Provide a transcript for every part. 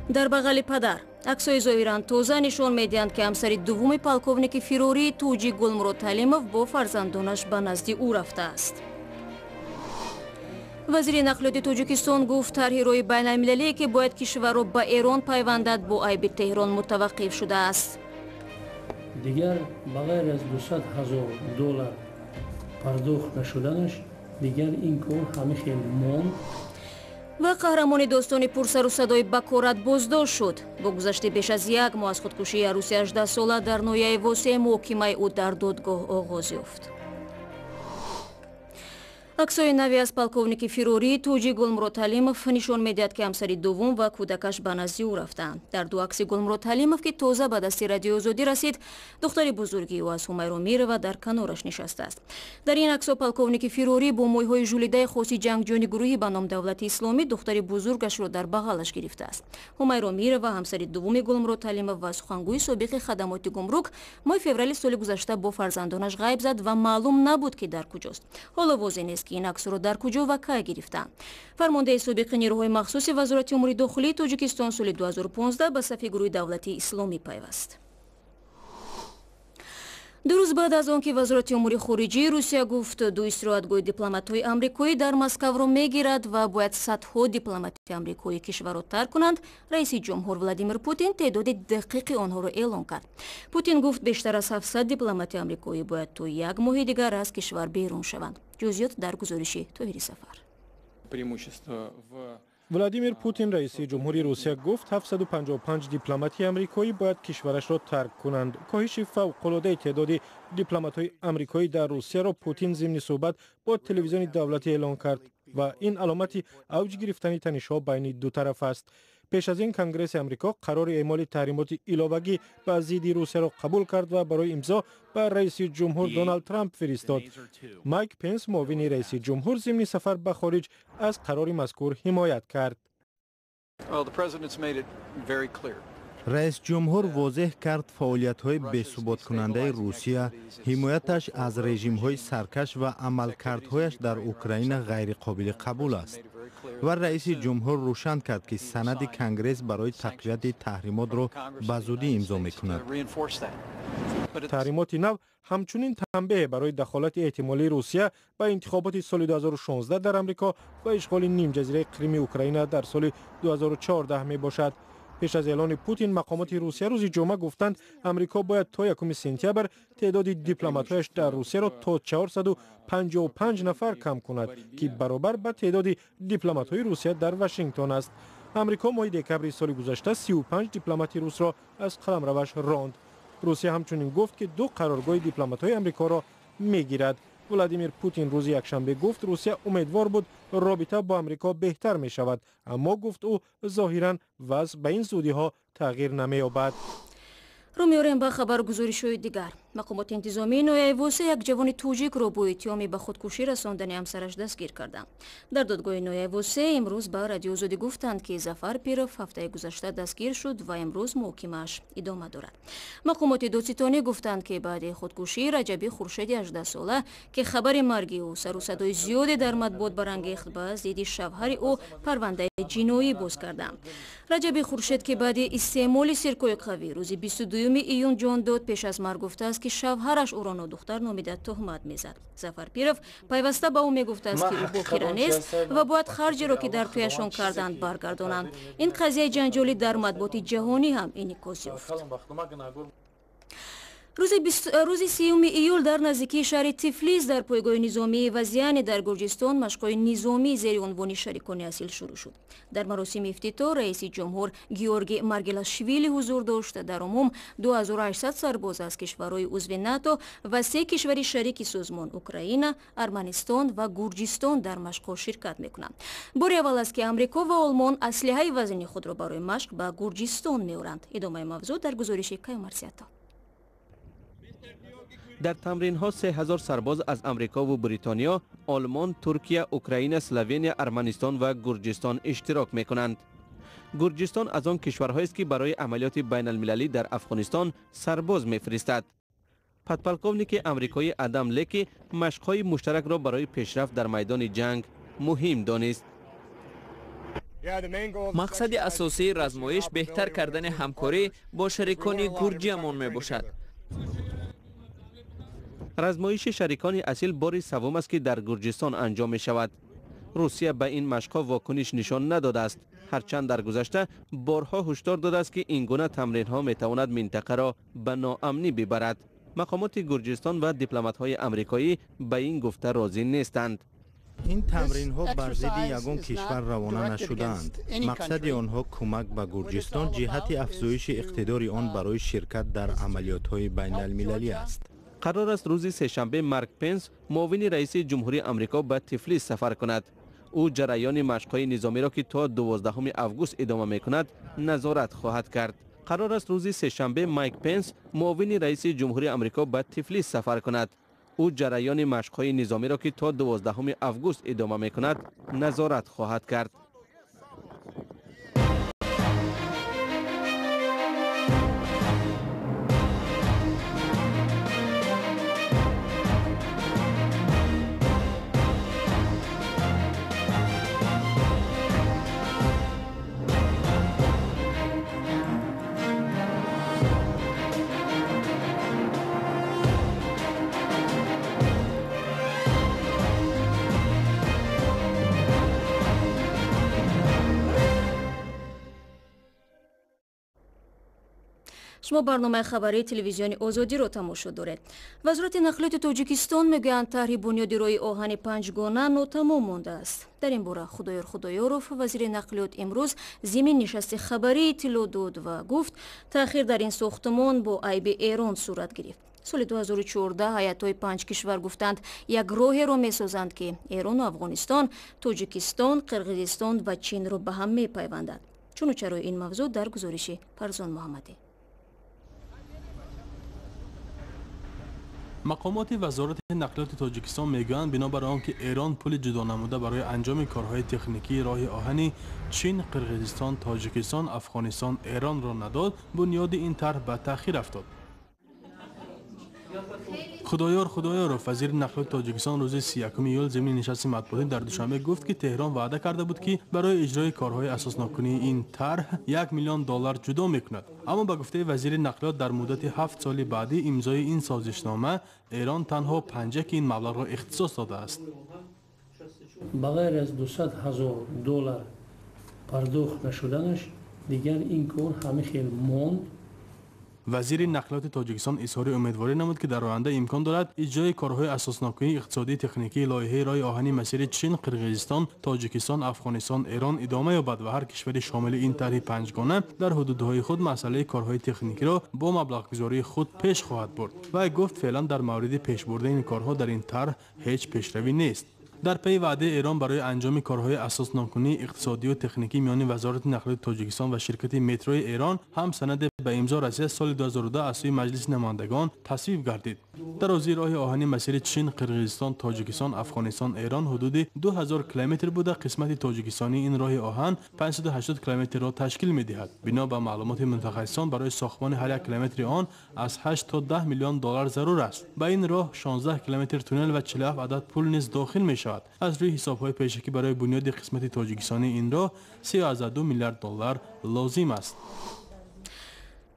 Дар бағали падар аксҳои зоҳиран тоза нишон медиҳанд, ки ҳамсари дуввуми полковники фирории тоҷик Гулмурод Ҳалимов бо фарзандонаш ба назди ӯ рафтааст. Вазири нақлиёти Тоҷикистон гуфт, тарҳи роҳи байналмилалие, ки бояд кишварро ба Эрон пайвандад, бо айби Теҳрон мутаваққиф шудааст. Дигар ба ғайр аз 200 ҳазор доллар пардохт нашуданаш, дигар ин кор ҳамин хел монд. Ва қаҳрамони достони пурсару садои бакорат боздошт шуд. Бо гузашти беш аз як моҳ аз худкушии арӯси 18сола дар ноҳияи Восеъ, муҳокимаи ӯ дар додгоҳ оғоз ёфт. Аксҳои нави аз полковники фирории тоҷик Гулмурод Ҳалимов нишон медиҳад, ки ҳамсари дуввум ва кӯдакаш ба назди ӯ рафтаанд. Дар ду акси Гулмурод Ҳалимов, ки тоза ба дасти Радиои Озодӣ расид, духтари бузурги ӯ аз Ҳумайро Мирова дар канораш нишастааст. Дар ин аксҳо полковники фирорӣ бо мӯйҳои жулидаи хоси ҷангҷӯёни гурӯҳи ба ном Давлати Исломӣ духтари бузургашро дар бағалаш гирифтааст. Ҳумайро Мирова, ҳамсари дуввуми Гулмурод Ҳалимов ва сухангӯи собиқи хадамоти гумрук, моҳи феврали соли гузашта бо фарзандонаш ғайб зад ва маълум набуд, ки дар куҷост. Ҳоло возеҳ нест, ки ин аксро дар куҷо ва кай гирифтаанд. Фармондеҳи собиқи нерӯҳои махсуси Вазорати умури дохилии Тоҷикистон соли 2015 ба сафи гурӯҳи Давлати Исломӣ пайваст. 2 рӯз баъд аз он ки Вазорати умури хориҷии Русия гуфт, ду истироҳатгоҳи дипломатҳои амрикоӣ дар Москавро мегирад ва бояд садҳо дипломати амрикоӣ кишварро тарк кунанд, раиси ҷумҳур Владимир Путин теъдоди дақиқи онҳоро эълон кард. Путин гуфт, бештар аз 700 дипломати амрикоӣ бояд то як моҳи дигар аз кишвар берун шаванд. Ҷузъиёт дар гузориши Тоҳири Сафар. Владимир Путин, раиси ҷумҳури Русия, гуфт, 755 дипломати амрикоӣ бояд кишварашро тарк кунанд. Коҳиши фавқулодаи теъдоди дипломатҳои амрикоӣ дар Русияро Путин зимни суҳбат бо телевизиони давлатӣ эълон кард ва ин аломати авҷ гирифтани танишҳо байни ду тараф аст. Пеш аз ин Конгресси Амрико қарори эъмоли таҳримоти иловагӣ ба зидди Русияро қабул кард ва барои имзо ба раиси ҷумҳур Доналд Трамп фиристод. Майк Пенс, муовини раиси ҷумҳур, зимни сафар ба хориҷ аз қарори мазкур ҳимоят кард. Раис ҷумҳур возеҳ кард, фаъолиятҳои бесуботкунандаи Русия, ҳимояташ аз режимҳои саркаш ва амалкардҳояш дар Украина ғайриқобили қабул аст. Ва раиси ҷумҳур рӯшан кард, ки санади Конгресс барои тақвияти таҳримотро ба зудӣ имзо мекунад. Таҳримоти нав ҳамчунин танбеҳ барои дахолати эҳтимолии Русия ба интихоботи соли 2016 дар Амрико ва ишғоли нимҷазираи Қрими Украина дар соли 2014 мебошад. Пеш аз эълони Путин, мақомоти Русия рӯзи ҷумъа гуфтанд, Амрико бояд то 1 сентябр теъдоди дипломатҳояш дар Русияро то 455 нафар кам кунад, ки баробар ба теъдоди дипломатҳои Русия дар Вашингтон аст. Амрико моҳи декабри соли гузашта 35 дипломати русро аз қаламраваш ронд. Русия ҳамчунин гуфт, ки ду қароргоҳи дипломатҳои амрикоро мегирад. Владимир Путин рӯзи якшанбе гуфт, Русия умедвор буд, робита бо Амрико беҳтар мешавад, аммо, гуфт ӯ, зоҳиран вазъ ба ин зудиҳо тағйир намеёбад. Рӯ меорем ба хабаргузоришҳои дигар. Мақомоти интизомии ноҳияи Восеъ як ҷавони тоҷикро бо иттиҳоми ба худкушӣ расондани ҳамсараш дастгир карданд. Дар додгоҳи ноҳияи Восеъ имрӯз ба Радиои Озодӣ гуфтанд, ки Зафар Пиров ҳафтаи гузашта дастгир шуд ва имрӯз муҳокимааш идома дорад. Мақомоти додситонӣ гуфтанд, ки баъди худкушии Раҷаби Хуршеди 18сола, ки хабари марги ӯ сару садои зиёде дар матбуот барангехт, ба зидди шавҳари ӯ парвандаи ҷиноӣ боз карданд. Раҷаби Хуршед, ки баъди истеъмоли сиркои қавӣ рӯзи 22 июн ҷон дод, пеш аз марг гуфтааст, ки шавҳараш ӯро нодухтар номида туҳмат мезад. Зафар Пиров пайваста ба ӯ мегуфтааст, ки ӯ бокира нест ва бояд харҷеро, ки дар тӯяшон карданд, баргардонанд. Ин қазияи ҷанҷолӣ дар матбуоти ҷаҳонӣ ҳам инъикос ёфт. Рӯзи 30 июл дар наздикии шаҳри Тифлис дар пойгоҳи низомии Вазиани дар Гурҷистон машқҳои низомӣ зери унвони «Шарикони асил» шурӯъ шуд. Дар маросими ифтитоҳ раиси ҷумҳур Георги Маргелашвили ҳузур дошт. Дар умум 2800 сарбоз аз кишварҳои узви НАТО ва се кишвари шарики созмон, Украина, Арманистон ва Гурҷистон, дар машқҳо ширкат мекунанд. Бори аввал аст, ки Амрико ва Олмон аслиҳаи вазини худро барои машқ ба Гурҷистон меоранд. Идомаи мавзӯъ дар гузориши Каюмарсиято. Дар тамринҳо 3000 сарбоз аз Амрико ва Бритониё, Олмон, Туркия, Украина, Словения, Арманистон ва Гурҷистон иштирок мекунанд. Гурҷистон аз он кишварҳоест, ки барои амалиёти байналмилалӣ дар Афғонистон сарбоз мефиристад. Подполковники амрикоӣ Адам Леки машқҳои муштаракро барои пешрафт дар майдони ҷанг муҳим донист. Мақсади асосии размоиш беҳтар кардани ҳамкорӣ бо шарикони гурҷиямон мебошад. Размоиши шарикони асил бори севум аст, ки дар Гурҷистон анҷом мешавад. Русия ба ин машқҳо вокуниш нишон надодааст, ҳарчанд дар гузашта борҳо ҳушдор додааст, ки ин гуна тамринҳо метавонад минтақаро ба ноамнӣ бибарад. Мақомоти Гурҷистон ва дипломатҳои амрикоӣ ба ин гуфта розӣ нестанд. Ин тамринҳо бар зидди ягон кишвар равона нашудаанд. Мақсади онҳо кӯмак ба Гурҷистон ҷиҳати афзоиши иқтидори он барои ширкат дар амалиётҳои байналмилалӣ аст. Қарор аст рӯзи сешанбе Марк Пенс, муовини раиси ҷумҳурии Амрико, ба Тифлис сафар кунад. Ӯ ҷараёни машқҳои низомиро, ки то 12 август идома мекунад, назорат хоҳад кард. Қарор аст рӯзи сешанбе Майк Пенс, муовини раиси ҷумҳурии Амрико, ба Тифлис сафар кунад. Ӯ ҷараёни машқҳои низомиро, ки то 12 август идома мекунад, назорат хоҳад кард. Шумо барномаи хабарии телевизиони Озодиро тамошо доред. Вазорати нақлиёти Тоҷикистон мегӯянд, тарҳи бунёди роҳи оҳани панҷгона нотамом мондааст. Дар ин бора Худоёр Худоёров, вазири нақлиёт, имрӯз зимни нишасти хабарӣ иттилоъ дод ва гуфт, таъхир дар ин сохтмон бо айби Эрон сурат гирифт. Соли 2014 ҳайатҳои панҷ кишвар гуфтанд, як роҳеро месозанд, ки Эрону Афғонистон, Тоҷикистон, Қирғизистон ва Чинро ба ҳам мепайвандад. Чуну чарои ин мавзӯъ дар гузориши Фарзон Муҳаммадӣ. Мақомоти вазорати нақлиёти Тоҷикистон мегӯянд, бинобар он ки Эрон пули ҷудо намуда барои анҷоми корҳои техникии роҳи оҳани Чин, Қирғизистон, Тоҷикистон, Афғонистон, Эронро надод, бунёди ин тарҳ ба таъхир афтод. Худоёр Худоёров, вазири нақлиёти Тоҷикистон, рӯзи 31 июл зимни нишасти матбуотӣ дар Душанбе гуфт, ки Теҳрон ваъда карда буд, ки барои иҷрои корҳои асосноккунии ин тарҳ 1 миллион доллар ҷудо мекунад. Аммо ба гуфтаи вазири нақлиёт, дар муддати 7 соли баъди имзои ин созишнома Эрон танҳо панҷаки ин маблағро ихтисос додааст. Ба ғайр аз 200 ҳазор доллар пардохт нашуданаш, дигар ин кор ҳама хел монд. Вазири нақлиёти Тоҷикистон изҳори умедворӣ намуд, ки дар оянда имкон дорад иҷрои корҳои асоснокии иқтисодии техникии лоиҳаи роҳи оҳани масири Чин, Қирғизистон, Тоҷикистон, Афғонистон, Эрон идома ёбад ва ҳар кишвари шомили ин тарҳи панҷгона дар ҳудудҳои худ масъалаи корҳои техникиро бо маблағгузории худ пеш хоҳад бурд. Вай гуфт, феълан дар мавриди пешбурдаи ин корҳо дар ин тарҳ ҳеҷ пешравӣ нест. Дар пайи ваъдаи Эрон барои анҷоми корҳои асосноккунии иқтисодию техникӣ миёни Вазорати нақлиёти Тоҷикистон ва ширкати метрои Эрон ҳам санаде ба имзо расида соли 2002 аз сӯи Маҷлиси намояндагон тасвиб гардид. Дарозии роҳи оҳани масири Чин, Қирғизистон, Тоҷикистон, Афғонистон, Эрон ҳудуди 2000 километр буда, қисмати тоҷикистонии ин роҳи оҳан 580 километрро ташкил медиҳад. Бино ба маълумоти мутахассисон, барои сохтмони ҳар як километри он аз 8 то 10 миллион доллар зарур аст. Ба ин роҳ 16 километр туннел ва 47 адад пул низ дохил мешавад. Аз рӯи ҳисобҳои пешакӣ барои бунёди қисмати тоҷикистонии ин роҳ 3,2 миллиард доллар лозим аст.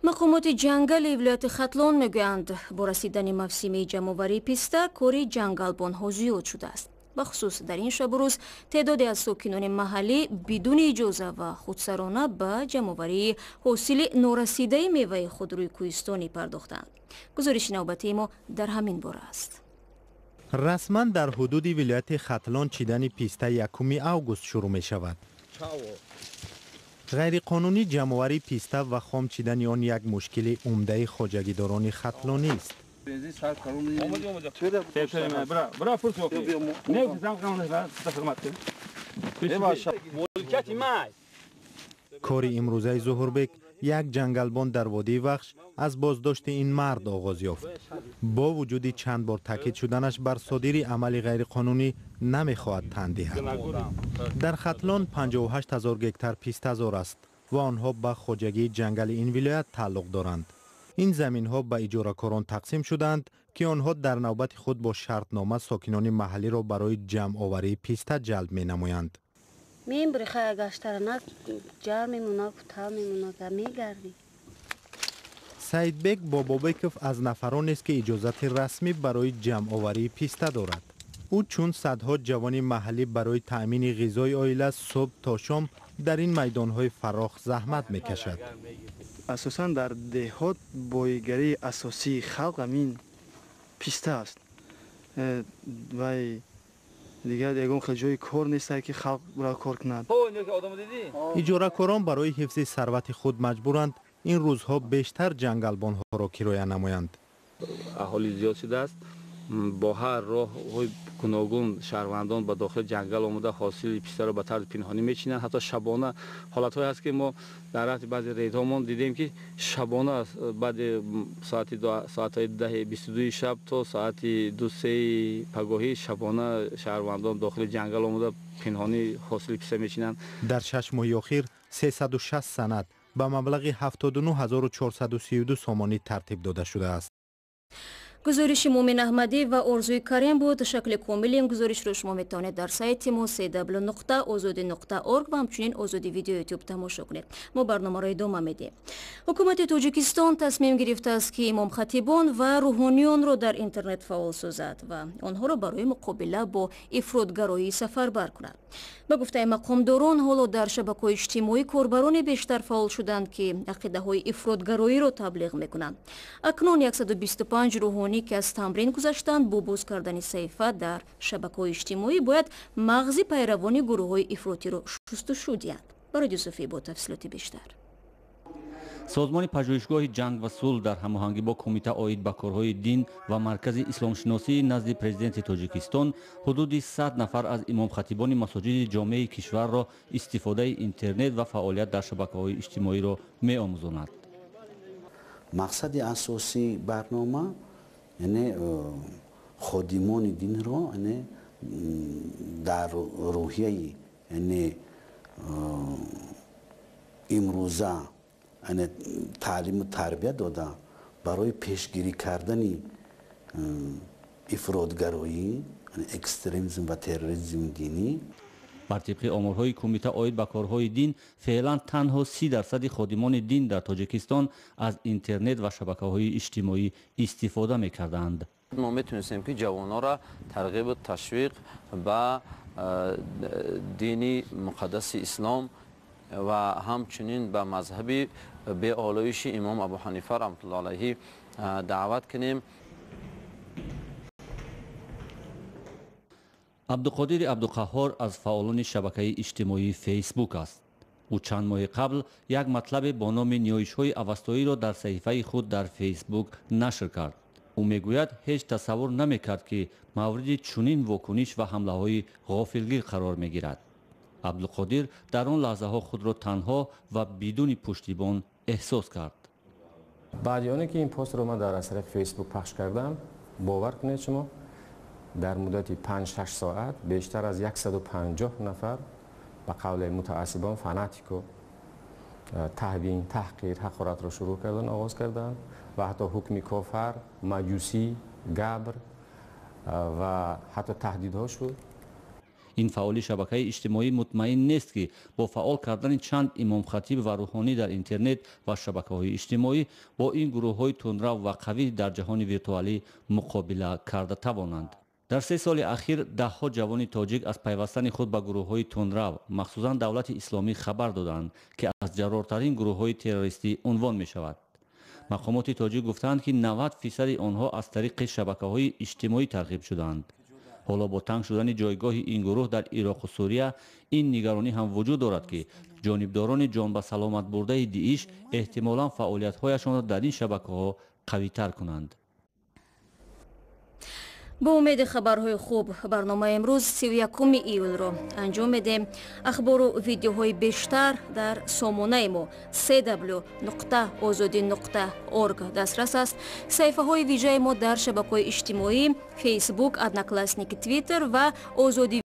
Мақомоти ҷангали вилояти Хатлон мегӯянд, бо расидани мавсими ҷамъоварии писта кори ҷангалбонҳо зиёд шудааст. Бахусус дар ин шабу рӯз теъдоде аз сокинони маҳаллӣ бидуни иҷоза ва худсарона ба ҷамъоварии ҳосили норасидаи меваи худ рӯи кӯҳистонӣ пардохтанд. Гузориши навбатии мо дар ҳамин бора аст. Расман дар ҳудуди вилояти Хатлон чидани писта 1 август шурӯъ мешавад. Ғайриқонунӣ ҷамъоварии писта ва хом чидани он як мушкили умдаи хоҷагидорони хатлонист. Кори имрӯзаи Зуҳурбек, як ҷангалбон дар водии Вахш, аз боздошти ин мард оғоз ёфт. Бо вуҷуди чанд бор таъкид шуданаш бар содири амали ғайриқонунӣ намехоҳад тан диҳад. Дар Хатлон 58 ҳазор гектар пистазор аст ва онҳо ба хоҷагии ҷангали ин вилоят тааллуқ доранд. Ин заминҳо ба иҷоракорон тақсим шуданд, ки онҳо дар навбати худ бо шартнома сокинони маҳаллиро барои ҷамъоварии писта ҷалб менамоянд. Мебури хай гаштара на ҷар мемона, кута мемона, мегардӣ. Саидбек Бобобеков аз нафаронест, ки иҷозати расмӣ барои ҷамъоварии писта дорад. Ӯ чун садҳо ҷавони маҳаллӣ барои таъмини ғизои оила субҳ то шом дар ин майдонҳои фарох заҳмат мекашад. Асосан дар деҳот боигарии асосии халқ ҳамин писта аст. Вай дигар ягон хел ҷои кор нест, ки халқ бира кор кунад. Иҷоракорон барои ҳифзи сарвати худ маҷбуранд ин рӯзҳо бештар ҷангалбонҳоро кироя намоянд. Аҳолӣ зиёд шудааст. Бо ҳар роҳҳои гуногун шаҳрвандон ба дохили ҷангал омада ҳосили пистаро ба тарзи пинҳонӣ мечинанд. Ҳатто шабона ҳолатҳое ҳаст, ки мо дар рафти баъзе рейдҳомон дидем, ки шабона баъди соатҳои 10:22 шаб то соати 2-3 пагоҳӣ шабона шаҳрвандон дохили ҷангал омада пинҳонӣ ҳосили писта мечинанд. Дар 6 моҳи охир 360 санад ба маблағи 79432 сомонӣ тартиб дода шудааст. Гузориши Мумин Аҳмадӣ ва Орзуи Карим буд. Шакли комили ин гузоришро шумо метавонед дар сайти мо cw.ozodi.org ва ҳамчунин Озоди видео ютуб тамошо кунед. Мо барномаро идома медиҳем. Ҳукумати Тоҷикистон тасмим гирифтааст, ки имомхатибон ва рӯҳониёнро дар интернет фаъол созад ва онҳоро барои муқобила бо ифротгароӣ сафарбар кунад. Ба гуфтаи мақомдорон, ҳоло дар шабакаҳои иҷтимоӣ корбароне бештар фаъол шуданд, ки ақидаҳои ифротгароиро таблиғ мекунанд. Акнун 125 рӯҳонӣ, ки аз тамрин гузаштанд, бо боз кардани саҳифа дар шабакаҳои иҷтимоӣ бояд мағзи пайравони гурӯҳҳои ифротиро шустушу диҳанд. Барои Юсуфӣ бо тафсилоти бештар. Созмони пажӯҳишгоҳи ҷанг ва сулҳ дар ҳамоҳангӣ бо кумита оид ба корҳои дин ва маркази исломшиносии назди президенти Тоҷикистон ҳудуди 100 нафар аз имомхатибони масоҷиди ҷомеаи кишварро истифодаи интернет ва фаъолият дар шабакаҳои иҷтимоиро меомӯзонад. Мақсади асосии барнома яъне ходимони динро яъне дар рӯҳияи яъне имрӯза яъне таълиму тарбия дода барои пешгирӣ кардани ифротгароӣ, экстремизм ва терроризми динӣ. Бар тибқи оморҳои кумита оид ба корҳои дин, феълан танҳо 30% ходимони дин дар Тоҷикистон аз интернет ва шабакаҳои иҷтимоӣ истифода мекарданд. Мо метавонистем, ки ҷавононро тарғибу ташвиқ ба дини муқаддаси ислом ва ҳамчунин ба мазҳаби беолоиши имом Абу Ҳанифа раҳматуллоҳи алайҳи даъват кунем. Абдуқодири Абдуқаҳҳор аз фаъолони шабакаи иҷтимоии Фейсбук аст. Ӯ чанд моҳи қабл як матлабе бо номи ниёишҳои авастоиро дар саҳифаи худ дар Фейсбук нашр кард. Ӯ мегӯяд, ҳеҷ тасаввур намекард, ки мавриди чунин вокуниш ва ҳамлаҳои ғофилгир қарор мегирад. Абдуқодир дар он лаҳзаҳо худро танҳо ва бидуни пуштибон эҳсос кард. Баъди оне ки ин постро ман дар аз тариқи Фейсбук пахш кардам, бовар кунед шумо, дар муддати 5-6 соат бештар аз 150 нафар ба қавли мутаассибон фанатику таҳвин, таҳқир, ҳақоратро шурӯъ кардан, оғоз карданд ва ҳатто ҳукми кофар, маҷусӣ, габр ва ҳатто таҳдидҳо шуд. Ин фаъоли шабакаи иҷтимоӣ мутмаин нест, ки бо фаъол кардани чанд имомхатиб ва рӯҳонӣ дар интернет ва шабакаҳои иҷтимоӣ бо ин гурӯҳҳои тундрав ва қавӣ дар ҷаҳони виртуалӣ муқобила карда тавонанд. Дар 3 соли ахир даҳҳо ҷавони тоҷик аз пайвастани худ ба гурӯҳҳои тундрав, махсусан давлати исломӣ, хабар доданд, ки аз ҷаррортарин гурӯҳҳои террористӣ унвон мешавад. Мақомоти тоҷик гуфтаанд, ки 90% онҳо аз тариқи шабакаҳои иҷтимоӣ тарғиб шуданд. Ҳоло бо танг шудани ҷойгоҳи ин гурӯҳ дар Ироқу Сурия ин нигаронӣ ҳам вуҷуд дорад, ки ҷонибдорони ҷон ба саломат бурдаи Дииш эҳтимолан фаъолиятҳояшонро дар ин шабакаҳо қавитар кунанд. Бо умеди хабарҳои хуб барномаи имрӯз 31 июлро анҷом медиҳем. Ахбору видеоҳои бештар дар сомонаи мо cw.ozodi.org дастрас аст. Саҳифаҳои вижаи мо дар шабакаҳои иҷтимоӣ Фейсбук, Одноклассники, Твиттер ва Озоди.